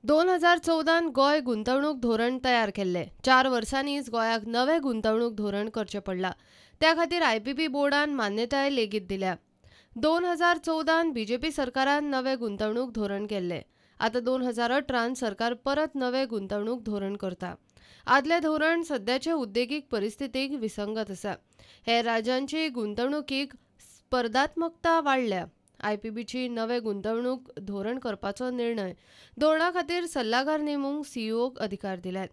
2014 गोंय गुंतवणूक धोरण तयार केल्लें. 4 वर्सांनीच गोंयाक नवें गुंतवणूक धोरण करचें पडलां. त्या खातीर आयपीबी बोर्डान मान्यताय लेगीत दिल्या. 2014 बीजेपी सरकारान नवें गुंतवणूक धोरण केल्लें. आतां 2018 सरकार परत नवें गुंतवणूक धोरण करता. आदलें धोरण सद्याचे उद्देगीक परिस्थितीक विसंगत आसा. हेर राज्यांची गुंतवणुकीक स्पर्धात्मकता वाडल्या. आयपीबीची नवें गुंतवणूक धोरण करपाचो निर्णय धोरणा खातीर सल्लागार नेमूंक सीईओक अधिकार दिल्यात.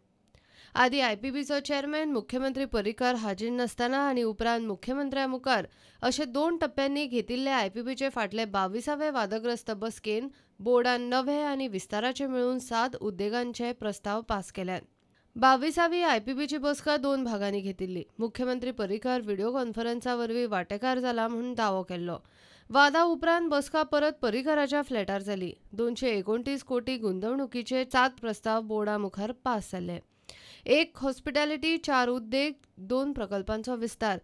आदी आयपीबीचो चेअरमॅन मुख्यमंत्री पर्रीकार हाजीर नासतना आनी उपरांत मुख्यमंत्र्या मुखार अशे 2 टप्प्यांनी घेतिल्ले आयपीबीचे फाटले 22वे वादग्रस्त बसकेन बोर्डान नवे आनी विस्ताराचे मेळून 7 उद्देगांचे प्रस्ताव पास केल्यात. 22वी आयपीबीची बसका 2 भागांनी घेतिल्ली. मुख्यमंत्री पर्रीकार व्हिडिओ कॉन्फरन्सा वरवीं वांटेकार जाला म्हूण दावो केल्लो. वादा उपरांत बसका परत पर्रीकाराच्या फ्लॅटार जाली. 229 कोटी गुंतवणुकीचे 7 प्रस्ताव बोर्डा मुखार पास जाले. 1 हॉस्पिटॅलिटी, 4 उद्देग, 2 प्रकल्पांचो विस्तार,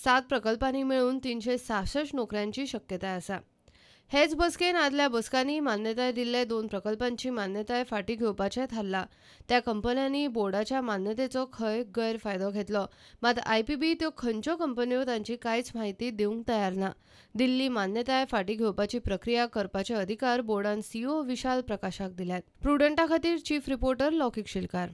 7 प्रकल्पांनी मेळून 366 नोकऱ्यांची शक्यताय आसा. हेच बसकेन आदल्या बसकांनी मान्यताय दिल्ले 2 प्रकल्पांची मान्यताय फाटीं घेवपाचें थारलां. त्या कंपन्यांनी बोर्डाच्या मान्यतेचो खंय गैरफायदो घेतलो. मात आयपीबी त्यो खंयच्यो कंपन्यो तांची कांयच म्हायती दिवंक तयार ना. दिल्ली मान्यताय फाटीं घेवपाची प्रक्रिया करपाचे अधिकार बोर्डान सीईओ विशाल प्रकाशाक दिल्यात. प्रुडंटा खातीर चीफ रिपोर्टर लौकिक शिलकार.